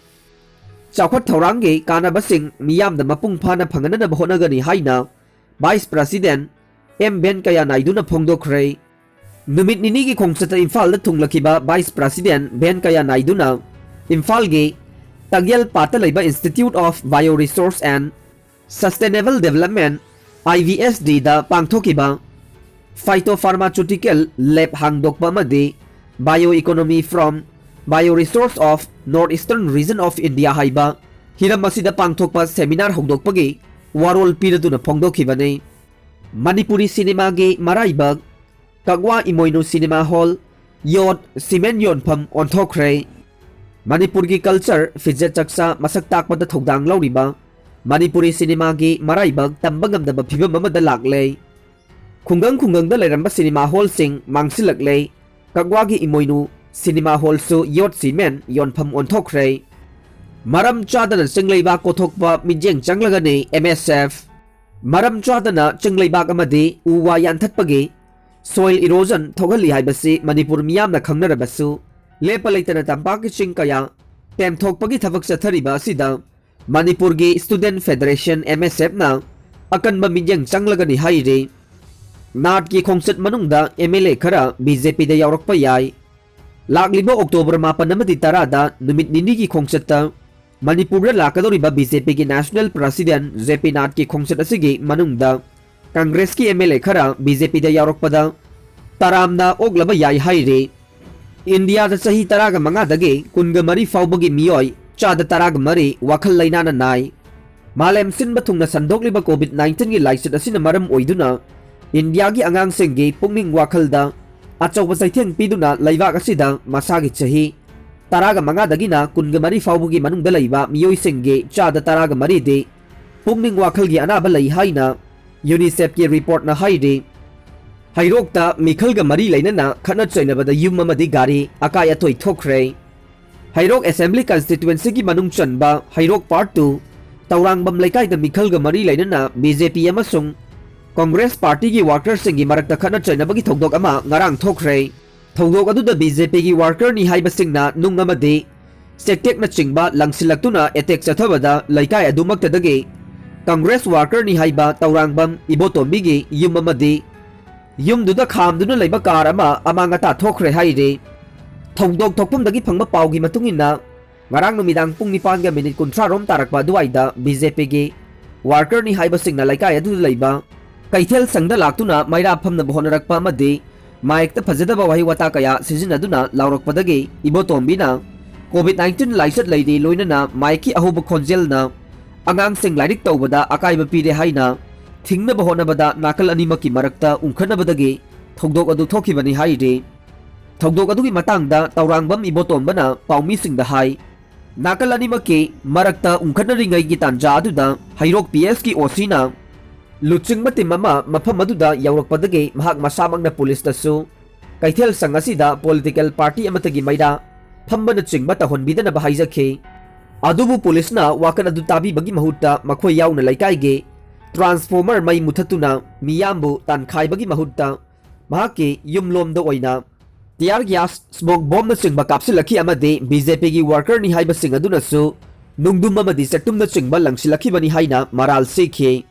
ꯆꯥꯎꯈꯠ ꯊꯧꯔꯥꯡꯒꯤ ꯀꯥꯟꯅꯕꯁꯤꯡ ꯃꯤꯌꯥꯝꯗ ꯃꯄꯨꯡ ꯐꯥꯅ ꯐꯪꯍꯟꯅꯕ ꯍꯣꯠꯅꯒꯅꯤ ꯍꯥꯏꯅ Vice President ꯑꯦꯝ ꯚꯦꯟꯀꯌꯥ ꯅꯥꯏꯗꯨꯅ ꯐꯣꯡꯗꯣꯛꯈ꯭ꯔꯦ꯫ ꯅꯨꯃꯤꯠ ꯅꯤꯅꯤꯒꯤ ꯈꯣꯡꯆꯠꯇ ꯏꯝꯐꯥꯜꯗ ꯊꯨꯡꯂꯈꯤꯕ Vice President ꯚꯦꯟꯀꯌꯥ ꯅꯥꯏꯗꯨꯅ ꯏꯝꯐꯥꯜꯒꯤ ꯇꯒꯦꯜ ꯄꯥꯠꯇ ꯂꯩꯕ Institute of Bioresource and Sustainable Development, I B S D ꯗ ꯄꯥꯡꯊꯣꯛꯈꯤꯕ Phytopharmaceutical Lab ꯍꯥꯡꯗꯣꯛꯄ ꯑꯃꯗꯤ Bioeconomy from Bioresource of North Eastern Region of India ꯍꯥꯏꯕ ꯍꯤꯔꯝ ꯑꯁꯤꯗ ꯄꯥꯡꯊꯣꯛꯄ seminar ꯍꯧꯗꯣꯛꯄꯒꯤ ꯋꯥꯔꯣꯜ ꯄꯤꯔꯗꯨꯅ ꯐꯣꯡꯗꯣꯛꯈꯤꯕꯅꯤ꯫ ꯃꯅꯤꯄꯨꯔꯤ ꯁꯤꯅꯦꯃꯥꯒꯤ ꯃꯔꯥꯏꯕꯛ, ꯀꯛꯋꯥ ꯏꯃꯣꯏꯅꯨ ꯁꯤꯅꯦꯃꯥ ꯍꯣꯜ ꯌꯣꯠ ꯁꯤꯃꯦꯟ ꯌꯣꯟꯐꯝ ꯑꯣꯟꯊꯣꯛꯈ꯭ꯔꯦ꯫ ꯃꯅꯤꯄꯨꯔꯒꯤ culture, ꯐꯤꯖꯦꯠ ꯆꯛꯆꯥ ꯃꯁꯛ ꯇꯥꯛꯄꯗ ꯊꯧꯗꯥꯡ ꯂꯧꯔꯤꯕ ꯃꯅꯤꯄꯨꯔꯤ ꯁꯤꯅꯦꯃꯥꯒꯤ ꯃꯔꯥꯏꯕꯛ ꯇꯝꯕ ꯉꯝꯗꯕ ꯐꯤꯕꯝ ꯑꯃꯗ ꯂꯥꯛꯂꯦ꯫ ꯈꯨꯡꯒꯪ ꯈꯨꯡꯒꯪꯗ ꯂꯩꯔꯝꯕ ꯁꯤꯅꯦꯃꯥ ꯍꯣꯜꯁꯤꯡ ꯃꯥꯡꯁꯤꯜꯂꯛꯂꯦ꯫ ꯀꯛꯋꯥꯒꯤ ꯏꯃꯣꯏꯅꯨ ꯁꯤꯅꯦꯃꯥ ꯍꯣꯜꯁꯨ ꯌꯣꯠ ꯁꯤꯃꯦꯟ ꯌꯣꯟꯐꯝ ꯑꯣꯟꯊꯣꯛꯈ꯭ꯔꯦ꯫ ꯃꯔꯝ ꯆꯥꯗꯅ ꯆꯤꯡ ꯂꯩꯕꯥꯛ ꯀꯣꯊꯣꯛꯄ ꯃꯤꯠꯌꯦꯡ ꯆꯪꯂꯒꯅꯤ, M S F꯫ ꯃꯔꯝ ꯆꯥꯗꯅ ꯆꯤꯡ ꯂꯩꯕꯥꯛ ꯑꯃꯗꯤ ꯎ ꯋꯥ ꯌꯥꯟꯊꯠꯄꯒꯤ soil erosion ꯊꯣꯛꯍꯜꯂꯤ ꯍꯥꯏꯕꯁꯤ ꯃꯅꯤꯄꯨꯔ ꯃꯤꯌꯥꯝꯅ ꯈꯪꯅꯔꯕꯁꯨ, ꯂꯦꯞꯄ ꯂꯩꯇꯅ ꯇꯝꯄꯥꯛꯀꯤ ꯆꯤꯡ ꯀꯌꯥ ꯇꯦꯝꯊꯣꯛꯄꯒꯤ ꯊꯕꯛ ꯆꯠꯊꯔꯤꯕ ꯑꯁꯤꯗ ꯃꯅꯤꯄꯨꯔꯒꯤ Student Federation, M S F ꯅ ꯑꯀꯟꯕ ꯃꯤꯠꯌꯦꯡ ꯆꯪꯂꯒꯅꯤ ꯍꯥꯏꯔꯤ꯫ ꯅꯥꯠꯀꯤ ꯈꯣꯡꯆꯠ ꯃꯅꯨꯡꯗ ꯑꯦꯝ ꯑꯦꯜ ꯑꯦ ꯈꯔ ꯕꯤ ꯖꯦ ꯄꯤꯗ ꯌꯥꯎꯔꯛꯄ ꯌꯥꯏ꯫ ꯂꯥꯛꯂꯤꯕ ꯑꯣꯛꯇꯣꯕꯔ ꯃꯥꯄꯟ ꯑꯃꯗꯤ ꯇꯔꯥꯗ ꯅꯨꯃꯤꯠ ꯅꯤꯅꯤꯒꯤ ꯈꯣꯡꯆꯠꯇ ꯃꯅꯤꯄꯨꯔꯗ ꯂꯥꯛꯀꯗꯧꯔꯤꯕ ꯕꯤ ꯖꯦ ꯄꯤꯒꯤ ꯅꯦꯁꯅꯦꯜ ꯄ꯭ꯔꯁꯤꯗꯦꯟ ꯖꯦ ꯄꯤ ꯅꯥꯠꯀꯤ ꯈꯣꯡꯆꯠ ꯑꯁꯤꯒꯤ ꯃꯅꯨꯡꯗ ꯀꯪꯒ꯭ꯔꯦꯁꯀꯤ ꯑꯦꯝ ꯑꯦꯜ ꯑꯦ ꯈꯔ ꯕꯤ ꯖꯦ ꯄꯤꯗ ꯌꯥꯎꯔꯛꯄꯗ ꯇꯔꯥꯝꯅ ꯑꯣꯛꯂꯕ ꯌꯥꯏ ꯍꯥꯏꯔꯤ꯫ ꯏꯟꯗꯤꯌꯥꯗ ꯆꯍꯤ ꯇꯔꯥꯒ ꯃꯉꯥꯗꯒꯤ ꯀꯨꯟꯒ ꯃꯔꯤ ꯐꯥꯎꯕꯒꯤ ꯃꯤꯑꯣꯏ ꯆꯥꯗ ꯇꯔꯥꯒ ꯃꯔꯤ ꯋꯥꯈꯜ ꯂꯩꯅꯥꯅ ꯅꯥꯏ꯫ ꯃꯥꯂꯦꯝ ꯁꯤꯟꯕ ꯊꯨꯡꯅ ꯁꯟꯗꯣꯛꯂꯤꯕ ꯀꯣꯚꯤꯗ ꯅꯥꯏꯟꯇꯤꯟꯒꯤ ꯂꯥꯏꯆꯠ ꯑꯁꯤꯅ ꯃꯔꯝ ꯑꯣꯏꯗꯨꯅ ꯏꯟꯗꯤꯌꯥꯒꯤ ꯑꯉꯥꯡꯁꯤꯡꯒꯤ ꯄꯨꯛꯅꯤꯡ ꯋꯥꯈꯜꯗ ꯑꯆꯧꯕ ꯆꯩꯊꯦꯡ ꯄꯤꯗꯨꯅ ꯂꯩꯕꯥꯛ ꯑꯁꯤꯗ ꯃꯁꯥꯒꯤ ꯆꯍꯤ ꯇꯔꯥꯒ ꯃꯉꯥꯗꯒꯤꯅ ꯀꯨꯟꯒ ꯃꯔꯤ ꯐꯥꯎꯕꯒꯤ ꯃꯅꯨꯡꯗ ꯂꯩꯕ ꯃꯤꯑꯣꯏꯁꯤꯡꯒꯤ ꯆꯥꯗ ꯇꯔꯥꯒ ꯃꯔꯤꯗꯤ ꯄꯨꯛꯅꯤꯡ ꯋꯥꯈꯜꯒꯤ ꯑꯅꯥꯕ ꯂꯩ ꯍꯥꯏꯅ ꯌꯨꯅꯤꯁꯦꯐꯀꯤ ꯔꯤꯄꯣꯔꯠꯅ ꯍꯥꯏꯔꯤ꯫ ꯍꯩꯔꯣꯛꯇ ꯃꯤꯈꯜꯒ ꯃꯔꯤ ꯂꯩꯅꯅ ꯈꯠꯅ ꯆꯩꯅꯕꯗ ꯌꯨꯝ ꯑꯃꯗꯤ ꯒꯥꯔꯤ ꯑꯀꯥꯏ ꯑꯇꯣꯏ ꯊꯣꯛꯈ꯭ꯔꯦ꯫ ꯍꯩꯔꯣꯛ ꯑꯦꯁꯦꯝꯕ꯭ꯂꯤ ꯀꯟꯁꯇꯤꯇ꯭ꯋꯦꯟꯁꯤꯒꯤ ꯃꯅꯨꯡ ꯆꯟꯕ ꯍꯩꯔꯣꯛ ꯄꯥꯔꯠ ꯇꯨ ꯇꯧꯔꯥꯡꯕꯝ ꯂꯩꯀꯥꯏꯗ ꯃꯤꯈꯜꯒ ꯃꯔꯤ ꯂꯩꯅꯅ ꯕꯤ ꯖꯦ ꯄꯤ ꯑꯃꯁꯨꯡ ꯀꯪꯒ꯭ꯔꯦꯁ ꯄꯥꯔꯇꯤꯒꯤ ꯋꯥꯔꯀꯔꯁꯤꯡꯒꯤ ꯃꯔꯛꯇ ꯈꯠꯅ ꯆꯩꯅꯕꯒꯤ ꯊꯧꯗꯣꯛ ꯑꯃ ꯉꯔꯥꯡ ꯊꯣꯛꯈ꯭ꯔꯦ꯫ ꯊꯧꯗꯣꯛ ꯑꯗꯨꯗ ꯕꯤ ꯖꯦ ꯄꯤꯒꯤ ꯋꯥꯔꯀꯔꯅꯤ ꯍꯥꯏꯕꯁꯤꯡꯅ ꯅꯨꯡ ꯑꯃꯗꯤ ꯆꯦꯛꯇꯦꯛꯅꯆꯤꯡꯕ ꯂꯪꯁꯤꯜꯂꯛꯇꯨꯅ ꯑꯦꯇꯦꯛ ꯆꯠꯊꯕꯗ ꯂꯩꯀꯥꯏ ꯑꯗꯨꯃꯛꯇꯗꯒꯤ ꯀꯪꯒ꯭ꯔꯦꯁ ꯋꯥꯔꯀꯔꯅꯤ ꯍꯥꯏꯕ ꯇꯧꯔꯥꯡꯕꯝ ꯏꯕꯣꯇꯣꯝꯕꯤꯒꯤ ꯌꯨꯝ ꯑꯃꯗꯤ ꯌꯨꯝꯗꯨꯗ ꯈꯥꯝꯗꯨꯅ ꯂꯩꯕ ꯀꯥꯔ ꯑꯃ ꯑꯃꯥꯡ ꯑꯇꯥ ꯊꯣꯛꯈ꯭ꯔꯦ ꯍꯥꯏꯔꯤ꯫ ꯊꯧꯗꯣꯛ ꯊꯣꯛꯐꯝꯗꯒꯤ ꯐꯪꯕ ꯄꯥꯎꯒꯤ ꯃꯇꯨꯡ ꯏꯟꯅ, ꯉꯔꯥꯡ ꯅꯨꯃꯤꯗꯥꯡ ꯄꯨꯡ ꯅꯤꯄꯥꯟꯒ ꯃꯤꯅꯤꯠ ꯀꯨꯟꯊ꯭ꯔꯥ ꯔꯣꯝ ꯇꯥꯔꯛꯄ ꯑꯗꯨꯋꯥꯏꯗ ꯕꯤ ꯖꯦ ꯄꯤꯒꯤ ꯋꯥꯔꯀꯔꯅꯤ ꯍꯥꯏꯕꯁꯤꯡꯅ ꯂꯩꯀꯥꯏ ꯑꯗꯨꯗ ꯂꯩꯕ ꯀꯩꯊꯦꯜ ꯁꯪꯗ ꯂꯥꯛꯇꯨꯅ ꯃꯩꯔꯥ ꯐꯝꯅꯕ ꯍꯣꯠꯅꯔꯛꯄ ꯑꯃꯗꯤ ꯃꯥꯏꯛꯇ ꯐꯖꯗꯕ ꯋꯥꯍꯩ ꯋꯥꯇꯥ ꯀꯌꯥ ꯁꯤꯖꯤꯟꯅꯗꯨꯅ ꯂꯥꯎꯔꯛꯄꯗꯒꯤ ꯏꯕꯣꯇꯣꯝꯕꯤꯅ ꯀꯣꯚꯤꯗ ꯅꯥꯏꯟꯇꯤꯟ ꯂꯥꯏꯆꯠ ꯂꯩꯔꯤ ꯂꯣꯏꯅꯅ ꯃꯥꯏꯛꯀꯤ ꯑꯍꯧꯕ ꯈꯣꯟꯖꯦꯜꯅ ꯑꯉꯥꯡꯁꯤꯡ ꯂꯥꯏꯔꯤꯛ ꯇꯧꯕꯗ ꯑꯀꯥꯏꯕ ꯄꯤꯔꯦ ꯍꯥꯏꯅ ꯊꯤꯡꯅꯕ ꯍꯣꯠꯅꯕꯗ ꯅꯥꯀꯜ ꯑꯅꯤꯃꯛꯀꯤ ꯃꯔꯛꯇ ꯎꯪꯈꯠꯅꯕꯗꯒꯤ ꯊꯧꯗꯣꯛ ꯑꯗꯨ ꯊꯣꯛꯈꯤꯕꯅꯤ ꯍꯥꯏꯔꯤ꯫ ꯊꯧꯗꯣꯛ ꯑꯗꯨꯒꯤ ꯃꯇꯥꯡꯗ ꯇꯧꯔꯥꯡꯕꯝ ꯏꯕꯣꯇꯣꯝꯕꯅ ꯄꯥꯎꯃꯤꯁꯤꯡꯗ ꯍꯥꯏ, ꯅꯥꯀꯜ ꯑꯅꯤꯃꯛꯀꯤ ꯃꯔꯛꯇ ꯎꯪꯈꯠꯅꯔꯤꯉꯩꯒꯤ ꯇꯥꯟꯖꯥ ꯑꯗꯨꯗ ꯍꯩꯔꯣꯛ ꯄꯤ ꯑꯦꯁꯀꯤ ꯑꯣ ꯁꯤꯅ ꯂꯨꯆꯤꯡꯕ ꯇꯤꯝ ꯑꯃ ꯃꯐꯝ ꯑꯗꯨꯗ ꯌꯧꯔꯛꯄꯗꯒꯤ ꯃꯍꯥꯛ ꯃꯁꯥꯃꯛꯅ ꯄꯨꯂꯤꯁꯇꯁꯨ ꯀꯩꯊꯦꯜ ꯁꯪ ꯑꯁꯤꯗ ꯄꯣꯂꯤꯇꯤꯀꯦꯜ ꯄꯥꯔꯇꯤ ꯑꯃꯠꯇꯒꯤ ꯃꯩꯔꯥ ꯐꯝꯕꯅꯆꯤꯡꯕ ꯇꯧꯍꯟꯕꯤꯗꯅꯕ ꯍꯥꯏꯖꯈꯤ꯫ ꯑꯗꯨꯕꯨ ꯄꯨꯂꯤꯁꯅ ꯋꯥꯀꯠ ꯑꯗꯨ ꯇꯥꯕꯤꯕꯒꯤ ꯃꯍꯨꯠꯇ ꯃꯈꯣꯏ ꯌꯥꯎꯅ ꯂꯩꯀꯥꯏꯒꯤ ꯇ꯭ꯔꯥꯟꯁꯐꯣꯔꯃꯔ ꯃꯩ ꯃꯨꯊꯠꯇꯨꯅ ꯃꯤꯌꯥꯝꯕꯨ ꯇꯥꯟꯈꯥꯏꯕꯒꯤ ꯃꯍꯨꯠꯇ ꯃꯍꯥꯛꯀꯤ ꯌꯨꯝꯂꯣꯝꯗ ꯑꯣꯏꯅ ꯇꯤꯌꯥꯔ ꯒ꯭ꯌꯥꯁ, ꯁ꯭ꯃꯣꯛ ꯕꯣꯝꯅꯆꯤꯡꯕ ꯀꯥꯞꯁꯤꯜꯂꯛꯈꯤ ꯑꯃꯗꯤ ꯕꯤ ꯖꯦ ꯄꯤꯒꯤ ꯋꯥꯔꯀꯔꯅꯤ ꯍꯥꯏꯕꯁꯤꯡ ꯑꯗꯨꯅꯁꯨ ꯅꯨꯡꯗꯨꯝ ꯑꯃꯗꯤ ꯆꯦꯛꯇꯨꯝꯅꯆꯤꯡꯕ ꯂꯪꯁꯤꯜꯂꯛꯈꯤꯕꯅꯤ ꯍꯥꯏꯅ ꯃꯔꯥꯜ ꯁꯤꯈꯤ꯫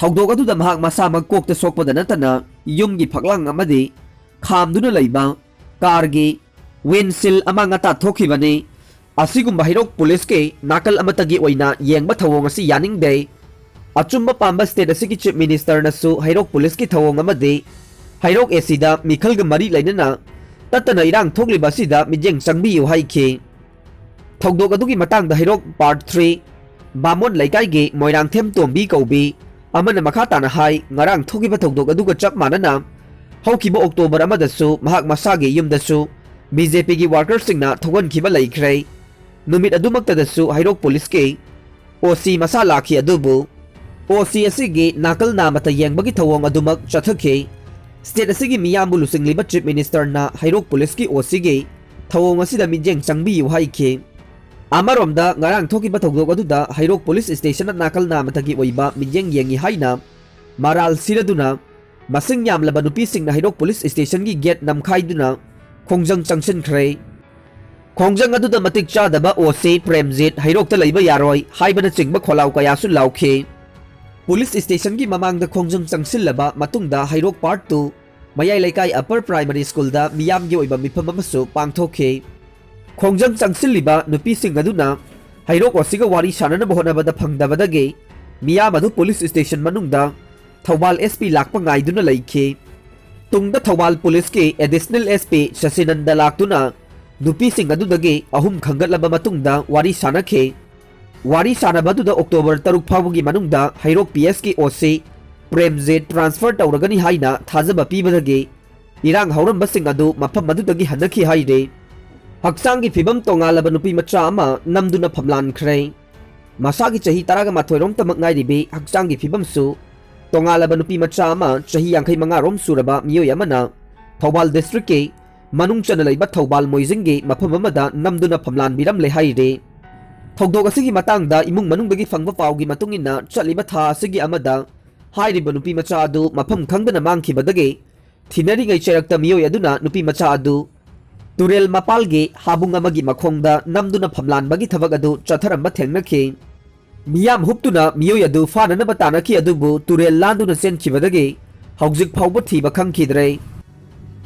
ꯊꯧꯗꯣꯛ ꯑꯗꯨꯗ ꯃꯍꯥꯛ ꯃꯁꯥꯃꯛ ꯀꯣꯛꯇ ꯁꯣꯛꯄꯗ ꯅꯠꯇꯅ ꯌꯨꯝꯒꯤ ꯐꯛꯂꯥꯡ ꯑꯃꯗꯤ ꯈꯥꯝꯗꯨꯅ ꯂꯩꯕ ꯀꯥꯔꯒꯤ ꯋꯤꯟꯁꯤꯜ ꯑꯃꯥꯡ ꯑꯇꯥ ꯊꯣꯛꯈꯤꯕꯅꯤ꯫ ꯑꯁꯤꯒꯨꯝꯕ ꯍꯩꯔꯣꯛ ꯄꯨꯂꯤꯁꯀꯤ ꯅꯥꯀꯜ ꯑꯃꯠꯇꯒꯤ ꯑꯣꯏꯅ ꯌꯦꯡꯕ ꯊꯧꯑꯣꯡ ꯑꯁꯤ ꯌꯥꯅꯤꯡꯗꯦ꯫ ꯑꯆꯨꯝꯕ ꯄꯥꯝꯕ ꯁ꯭ꯇꯦꯠ ꯑꯁꯤꯒꯤ ꯆꯤꯐ ꯃꯤꯅꯤꯁꯇꯔꯅꯁꯨ ꯍꯩꯔꯣꯛ ꯄꯨꯂꯤꯁꯀꯤ ꯊꯧꯑꯣꯡ ꯑꯃꯗꯤ ꯍꯩꯔꯣꯛ ꯑꯦ ꯁꯤꯗ ꯃꯤꯈꯜꯒ ꯃꯔꯤ ꯂꯩꯅꯅ ꯇꯠꯇꯅ ꯏꯔꯥꯡ ꯊꯣꯛꯂꯤꯕ ꯑꯁꯤꯗ ꯃꯤꯠꯌꯦꯡ ꯆꯪꯕꯤꯌꯨ ꯍꯥꯏꯈꯤ꯫ ꯊꯧꯗꯣꯛ ꯑꯗꯨꯒꯤ ꯃꯇꯥꯡꯗ ꯍꯩꯔꯣꯛ ꯄꯥꯔꯠ ꯊ꯭ꯔꯤ ꯕꯥꯃꯣꯟ ꯂꯩꯀꯥꯏꯒꯤ ꯃꯣꯏꯔꯥꯡꯊꯦꯝ ꯇꯣꯝꯕꯤ ꯀꯧꯕꯤ ꯑꯃꯅ ꯃꯈꯥ ꯇꯥꯅ ꯍꯥꯏ, ꯉꯔꯥꯡ ꯊꯣꯛꯈꯤꯕ ꯊꯧꯗꯣꯛ ꯑꯗꯨꯒ ꯆꯞ ꯃꯥꯟꯅꯅ ꯍꯧꯈꯤꯕ ꯑꯣꯛꯇꯣꯕꯔ ꯑꯃꯗꯁꯨ ꯃꯍꯥꯛ ꯃꯁꯥꯒꯤ ꯌꯨꯝꯗꯁꯨ ꯕꯤ ꯖꯦ ꯄꯤꯒꯤ ꯋꯥꯔꯀꯔꯁꯤꯡꯅ ꯊꯣꯛꯍꯟꯈꯤꯕ ꯂꯩꯈ꯭ꯔꯦ꯫ ꯅꯨꯃꯤꯠ ꯑꯗꯨꯃꯛꯇꯗꯁꯨ ꯍꯩꯔꯣꯛ ꯄꯨꯂꯤꯁꯀꯤ ꯑꯣ ꯁꯤ ꯃꯁꯥ ꯂꯥꯛꯈꯤ, ꯑꯗꯨꯕꯨ ꯑꯣ ꯁꯤ ꯑꯁꯤꯒꯤ ꯅꯥꯀꯜ ꯅꯥꯃꯇ ꯌꯦꯡꯕꯒꯤ ꯊꯧꯑꯣꯡ ꯑꯗꯨꯃꯛ ꯆꯠꯊꯈꯤ꯫ ꯁ꯭ꯇꯦꯠ ꯑꯁꯤꯒꯤ ꯃꯤꯌꯥꯝꯕꯨ ꯂꯨꯆꯤꯡꯂꯤꯕ ꯆꯤꯐ ꯃꯤꯅꯤꯁꯇꯔꯅ ꯍꯩꯔꯣꯛ ꯄꯨꯂꯤꯁꯀꯤ ꯑꯣ ꯁꯤꯒꯤ ꯊꯧꯑꯣꯡ ꯑꯁꯤꯗ ꯃꯤꯠꯌꯦꯡ ꯆꯪꯕꯤꯌꯨ ꯍꯥꯏꯈꯤ꯫ ꯑꯃꯔꯣꯝꯗ, ꯉꯔꯥꯡ ꯊꯣꯛꯈꯤꯕ ꯊꯧꯗꯣꯛ ꯑꯗꯨꯗ ꯍꯩꯔꯣꯛ ꯄꯨꯂꯤꯁ ꯁ꯭ꯇꯦꯁꯟ ꯅꯥꯀꯜ ꯅꯥꯃꯇꯒꯤ ꯑꯣꯏꯕ ꯃꯤꯠꯌꯦꯡ ꯌꯦꯡꯉꯤ ꯍꯥꯏꯅ ꯃꯔꯥꯜ ꯁꯤꯔꯗꯨꯅ ꯃꯁꯤꯡ ꯌꯥꯝꯂꯕ ꯅꯨꯄꯤꯁꯤꯡꯅ ꯍꯩꯔꯣꯛ ꯄꯨꯂꯤꯁ ꯁ꯭ꯇꯦꯁꯟꯒꯤ ꯒꯦꯠ ꯅꯝꯈꯥꯏꯗꯨꯅ ꯈꯣꯡꯖꯪ ꯆꯪꯁꯤꯟꯈ꯭ꯔꯦ꯫ ꯈꯣꯡꯖꯪ ꯑꯗꯨꯗ ꯃꯇꯤꯛ ꯆꯥꯗꯕ ꯑꯣ ꯁꯤ ꯄ꯭ꯔꯦꯝꯖꯤꯠ ꯍꯩꯔꯣꯛꯇ ꯂꯩꯕ ꯌꯥꯔꯣꯏ ꯍꯥꯏꯕꯅꯆꯤꯡꯕ ꯈꯣꯜꯂꯥꯎ ꯀꯌꯥꯁꯨ ꯂꯥꯎꯈꯤ꯫ ꯄꯨꯂꯤꯁ ꯁ꯭ꯇꯦꯁꯟꯒꯤ ꯃꯃꯥꯡꯗ ꯈꯣꯡꯖꯪ ꯆꯪꯁꯤꯜꯂꯕ ꯃꯇꯨꯡꯗ ꯍꯩꯔꯣꯛ ꯄꯥꯔꯠ ꯇꯨ ꯃꯌꯥꯏ ꯂꯩꯀꯥꯏ ꯑꯞꯄꯔ ꯄ꯭ꯔꯥꯏꯃꯔꯤ ꯁ꯭ꯀꯨꯜꯗ ꯃꯤꯌꯥꯝꯒꯤ ꯑꯣꯏꯕ ꯃꯤꯐꯝ ꯑꯃꯁꯨ ꯄꯥꯡꯊꯣꯛꯈꯤ꯫ ꯈꯣꯡꯖꯪ ꯆꯪꯁꯤꯜꯂꯤꯕ ꯅꯨꯄꯤꯁꯤꯡ ꯑꯗꯨꯅ ꯍꯩꯔꯣꯛ ꯑꯣ ꯁꯤꯒ ꯋꯥꯔꯤ ꯁꯥꯟꯅꯅꯕ ꯍꯣꯠꯅꯕꯗ ꯐꯪꯗꯕꯗꯒꯤ ꯃꯤꯌꯥꯝ ꯑꯗꯨ ꯄꯨꯂꯤꯁ ꯁ꯭ꯇꯦꯁꯟ ꯃꯅꯨꯡꯗ ꯊꯧꯕꯥꯜ ꯑꯦꯁ ꯄꯤ ꯂꯥꯛꯄ ꯉꯥꯏꯗꯨꯅ ꯂꯩꯈꯤ꯫ ꯇꯨꯡꯗ ꯊꯧꯕꯥꯜ ꯄꯨꯂꯤꯁꯀꯤ ꯑꯦꯗꯤꯁꯅꯦꯜ ꯑꯦꯁ ꯄꯤ ꯁꯁꯤꯅꯟꯗ ꯂꯥꯛꯇꯨꯅ ꯅꯨꯄꯤꯁꯤꯡ ꯑꯗꯨꯗꯒꯤ ꯑꯍꯨꯝ ꯈꯟꯒꯠꯂꯕ ꯃꯇꯨꯡꯗ ꯋꯥꯔꯤ ꯁꯥꯟꯅꯈꯤ꯫ ꯋꯥꯔꯤ ꯁꯥꯟꯅꯕ ꯑꯗꯨꯗ ꯑꯣꯛꯇꯣꯕꯔ ꯇꯔꯨꯛ ꯐꯥꯎꯕꯒꯤ ꯃꯅꯨꯡꯗ ꯍꯩꯔꯣꯛ ꯄꯤ ꯑꯦꯁꯀꯤ ꯑꯣ ꯁꯤ ꯄ꯭ꯔꯦꯝꯖꯤꯠ ꯇ꯭ꯔꯥꯟꯁꯐꯔ ꯇꯧꯔꯒꯅꯤ ꯍꯥꯏꯅ ꯊꯥꯖꯕ ꯄꯤꯕꯗꯒꯤ ꯏꯔꯥꯡ ꯍꯧꯔꯝꯕꯁꯤꯡ ꯑꯗꯨ ꯃꯐꯝ ꯑꯗꯨꯗꯒꯤ ꯍꯟꯅꯈꯤ ꯍꯥꯏꯔꯤ꯫ ꯍꯛꯆꯥꯡꯒꯤ ꯐꯤꯕꯝ ꯇꯣꯉꯥꯜꯂꯕ ꯅꯨꯄꯤ ꯃꯆꯥ ꯑꯃ ꯅꯝꯗꯨꯅ ꯐꯝꯂꯥꯟꯈ꯭ꯔꯦ꯫ ꯃꯁꯥꯒꯤ ꯆꯍꯤ ꯇꯔꯥꯃꯥꯊꯣꯏ ꯔꯣꯝꯇꯃꯛ ꯉꯥꯏꯔꯤꯕꯤ ꯍꯛꯆꯥꯡꯒꯤ ꯐꯤꯕꯝꯁꯨ ꯇꯣꯉꯥꯜꯂꯕ ꯅꯨꯄꯤ ꯃꯆꯥ ꯑꯃ ꯆꯍꯤ ꯌꯥꯡꯈꯩ ꯃꯉꯥ ꯔꯣꯝ ꯁꯨꯔꯕ ꯃꯤꯑꯣꯏ ꯑꯃꯅ ꯊꯧꯕꯥꯜ ꯗꯤꯁꯇ꯭ꯔꯤꯛꯀꯤ ꯃꯅꯨꯡ ꯆꯟꯅ ꯂꯩꯕ ꯊꯧꯕꯥꯜ ꯃꯣꯏꯖꯤꯡꯒꯤ ꯃꯐꯝ ꯑꯃꯗ ꯅꯝꯗꯨꯅ ꯐꯝꯂꯥꯟꯕꯤꯔꯝꯂꯦ ꯍꯥꯏꯔꯤ꯫ ꯊꯧꯗꯣꯛ ꯑꯁꯤꯒꯤ ꯃꯇꯥꯡꯗ ꯏꯃꯨꯡ ꯃꯅꯨꯡꯗꯒꯤ ꯐꯪꯕ ꯄꯥꯎꯒꯤ ꯃꯇꯨꯡ ꯏꯟꯅ, ꯆꯠꯂꯤꯕ ꯊꯥ ꯑꯁꯤꯒꯤ ꯑꯃꯗ ꯍꯥꯏꯔꯤꯕ ꯅꯨꯄꯤ ꯃꯆꯥ ꯑꯗꯨ ꯃꯐꯝ ꯈꯪꯗꯅ ꯃꯥꯡꯈꯤꯕꯗꯒꯤ ꯊꯤꯅꯔꯤꯉꯩ ꯆꯩꯔꯛꯇ ꯃꯤꯑꯣꯏ ꯑꯗꯨꯅ ꯅꯨꯄꯤ ꯃꯆꯥ ꯑꯗꯨ ꯇꯨꯔꯦꯜ ꯃꯄꯥꯜꯒꯤ ꯍꯥꯕꯨꯡ ꯑꯃꯒꯤ ꯃꯈꯣꯡꯗ ꯅꯝꯗꯨꯅ ꯐꯝꯂꯥꯟꯕꯒꯤ ꯊꯕꯛ ꯑꯗꯨ ꯆꯠꯊꯔꯝꯕ ꯊꯦꯡꯅꯈꯤ꯫ ꯃꯤꯌꯥꯝ ꯍꯨꯞꯇꯨꯅ ꯃꯤꯑꯣꯏ ꯑꯗꯨ ꯐꯥꯅꯅꯕ ꯇꯥꯟꯅꯈꯤ, ꯑꯗꯨꯕꯨ ꯇꯨꯔꯦꯜ ꯂꯥꯟꯗꯨꯅ ꯆꯦꯟꯈꯤꯕꯗꯒꯤ ꯍꯧꯖꯤꯛ ꯐꯥꯎꯕ ꯊꯤꯕ ꯈꯪꯈꯤꯗ꯭ꯔꯦ꯫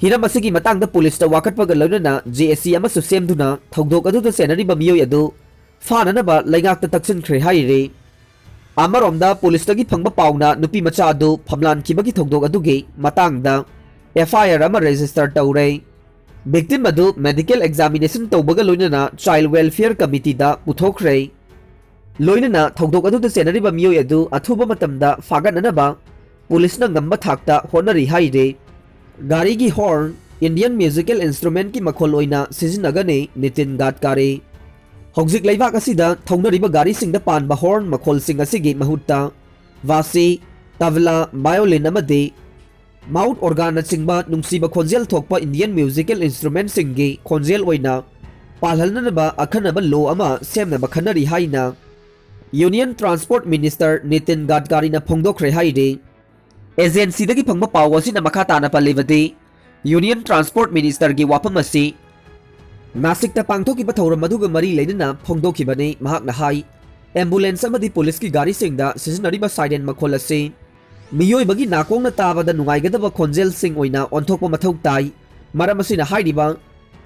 ꯍꯤꯔꯝ ꯑꯁꯤꯒꯤ ꯃꯇꯥꯡꯗ ꯄꯨꯂꯤꯁꯇ ꯋꯥꯀꯠꯄꯒ ꯂꯣꯏꯅꯅ ꯖꯦ ꯑꯦ ꯁꯤ ꯑꯃꯁꯨ ꯁꯦꯝꯗꯨꯅ ꯊꯧꯗꯣꯛ ꯑꯗꯨꯗ ꯆꯦꯟꯅꯔꯤꯕ ꯃꯤꯑꯣꯏ ꯑꯗꯨ ꯐꯥꯅꯅꯕ ꯂꯩꯉꯥꯛꯇ ꯇꯛꯁꯤꯟꯈ꯭ꯔꯦ ꯍꯥꯏꯔꯤ꯫ ꯑꯃꯔꯣꯝꯗ ꯄꯨꯂꯤꯁꯇꯒꯤ ꯐꯪꯕ ꯄꯥꯎꯅ ꯅꯨꯄꯤ ꯃꯆꯥ ꯑꯗꯨ ꯐꯝꯂꯥꯟꯈꯤꯕꯒꯤ ꯊꯧꯗꯣꯛ ꯑꯗꯨꯒꯤ ꯃꯇꯥꯡꯗ ꯑꯦꯐ ꯑꯥꯏ ꯑꯥꯔ ꯑꯃ ꯔꯦꯖꯤꯁꯇꯔ ꯇꯧꯔꯦ꯫ ꯚꯤꯛꯇꯤꯝ ꯑꯗꯨ ꯃꯦꯗꯤꯀꯦꯜ ꯑꯦꯛꯖꯥꯃꯤꯅꯦꯁꯟ ꯇꯧꯕꯒ ꯂꯣꯏꯅꯅ ꯆꯥꯏꯜ ꯋꯦꯜꯐꯤꯌꯔ ꯀꯃꯤꯇꯤꯗ ꯄꯨꯊꯣꯛꯈ꯭ꯔꯦ꯫ ꯂꯣꯏꯅꯅ ꯊꯧꯗꯣꯛ ꯑꯗꯨꯗ ꯆꯦꯟꯅꯔꯤꯕ ꯃꯤꯑꯣꯏ ꯑꯗꯨ ꯑꯊꯨꯕ ꯃꯇꯝꯗ ꯐꯥꯒꯠꯅꯅꯕ ꯄꯨꯂꯤꯁꯅ ꯉꯝꯕ ꯊꯥꯛꯇ ꯍꯣꯠꯅꯔꯤ ꯍꯥꯏꯔꯤ꯫ ꯒꯥꯔꯤꯒꯤ ꯍꯣꯔꯟ ꯏꯟꯗꯤꯌꯟ ꯃ꯭ꯌꯨꯖꯤꯀꯦꯜ ꯏꯟꯁꯇ꯭ꯔꯨꯃꯦꯟꯠꯀꯤ ꯃꯈꯣꯜ ꯑꯣꯏꯅ ꯁꯤꯖꯤꯟꯅꯒꯅꯤ, ꯅꯤꯇꯤꯟ ꯒꯥꯗꯀꯥꯔꯤ꯫ ꯍꯧꯖꯤꯛ ꯂꯩꯕꯥꯛ ꯑꯁꯤꯗ ꯊꯧꯅꯔꯤꯕ ꯒꯥꯔꯤꯁꯤꯡꯗ ꯄꯥꯟꯕ ꯍꯣꯔꯟ ꯃꯈꯣꯜꯁꯤꯡ ꯑꯁꯤꯒꯤ ꯃꯍꯨꯠꯇ ꯕꯥꯁꯤ, ꯇꯕꯂꯥ, ꯚꯥꯏꯑꯣꯂꯤꯟ ꯑꯃꯗꯤ ꯃꯥꯎꯠ ꯑꯣꯔꯒꯥꯟꯅꯆꯤꯡꯕ ꯅꯨꯡꯁꯤꯕ ꯈꯣꯟꯖꯦꯜ ꯊꯣꯛꯄ ꯏꯟꯗꯤꯌꯟ ꯃ꯭ꯌꯨꯖꯤꯀꯦꯜ ꯏꯟꯁꯇ꯭ꯔꯨꯃꯦꯟꯠꯁꯤꯡꯒꯤ ꯈꯣꯟꯖꯦꯜ ꯑꯣꯏꯅ ꯄꯥꯜꯍꯟꯅꯅꯕ ꯑꯈꯟꯅꯕ ꯂꯣ ꯑꯃ ꯁꯦꯝꯅꯕ ꯈꯟꯅꯔꯤ ꯍꯥꯏꯅ ꯌꯨꯅꯤꯌꯟ ꯇ꯭ꯔꯥꯟꯁꯄꯣꯔꯠ ꯃꯤꯅꯤꯁꯇꯔ ꯅꯤꯇꯤꯟ ꯒꯥꯗꯀꯥꯔꯤꯅ ꯐꯣꯡꯗꯣꯛꯈ꯭ꯔꯦ ꯍꯥꯏꯔꯤ꯫ ꯑꯦꯖꯦꯟꯁꯤꯗꯒꯤ ꯐꯪꯕ ꯄꯥꯎ ꯑꯁꯤꯅ ꯃꯈꯥ ꯇꯥꯅ ꯄꯜꯂꯤꯕꯗꯤ, ꯌꯨꯅꯤꯌꯟ ꯇ꯭ꯔꯥꯟꯁꯄꯣꯔꯠ ꯃꯤꯅꯤꯁꯇꯔꯒꯤ ꯋꯥꯐꯝ ꯑꯁꯤ ꯅꯥꯁꯤꯛꯇ ꯄꯥꯡꯊꯣꯛꯈꯤꯕ ꯊꯧꯔꯝ ꯑꯗꯨꯒ ꯃꯔꯤ ꯂꯩꯅꯅ ꯐꯣꯡꯗꯣꯛꯈꯤꯕꯅꯤ꯫ ꯃꯍꯥꯛꯅ ꯍꯥꯏ, ꯑꯦꯝꯕꯨꯂꯦꯟꯁ ꯑꯃꯗꯤ ꯄꯨꯂꯤꯁꯀꯤ ꯒꯥꯔꯤꯁꯤꯡꯗ ꯁꯤꯖꯤꯟꯅꯔꯤꯕ ꯁꯥꯏꯔꯦꯟ ꯃꯈꯣꯜ ꯑꯁꯤ ꯃꯤꯑꯣꯏꯕꯒꯤ ꯅꯥꯀꯣꯡꯅ ꯇꯥꯕꯗ ꯅꯨꯡꯉꯥꯏꯒꯗꯕ ꯈꯣꯟꯖꯦꯜꯁꯤꯡ ꯑꯣꯏꯅ ꯑꯣꯟꯊꯣꯛꯄ ꯃꯊꯧ ꯇꯥꯏ꯫ ꯃꯔꯝ ꯑꯁꯤꯅ ꯍꯥꯏꯔꯤꯕ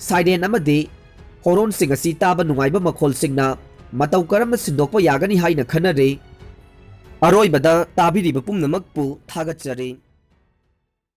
ꯁꯥꯏꯔꯦꯟ ꯑꯃꯗꯤ ꯍꯣꯔꯣꯟꯁꯤꯡ ꯑꯁꯤ ꯇꯥꯕ ꯅꯨꯡꯉꯥꯏꯕ ꯃꯈꯣꯜꯁꯤꯡꯅ ꯃꯇꯧ ꯀꯔꯝꯅ ꯁꯤꯟꯗꯣꯛꯄ ꯌꯥꯒꯅꯤ ꯍꯥꯏꯅ ꯈꯟꯅꯔꯤ꯫ ꯑꯔꯣꯏꯕꯗ ꯇꯥꯕꯤꯔꯤꯕ ꯄꯨꯝꯅꯃꯛꯄꯨ ꯊꯥꯒꯠꯆꯔꯤ꯫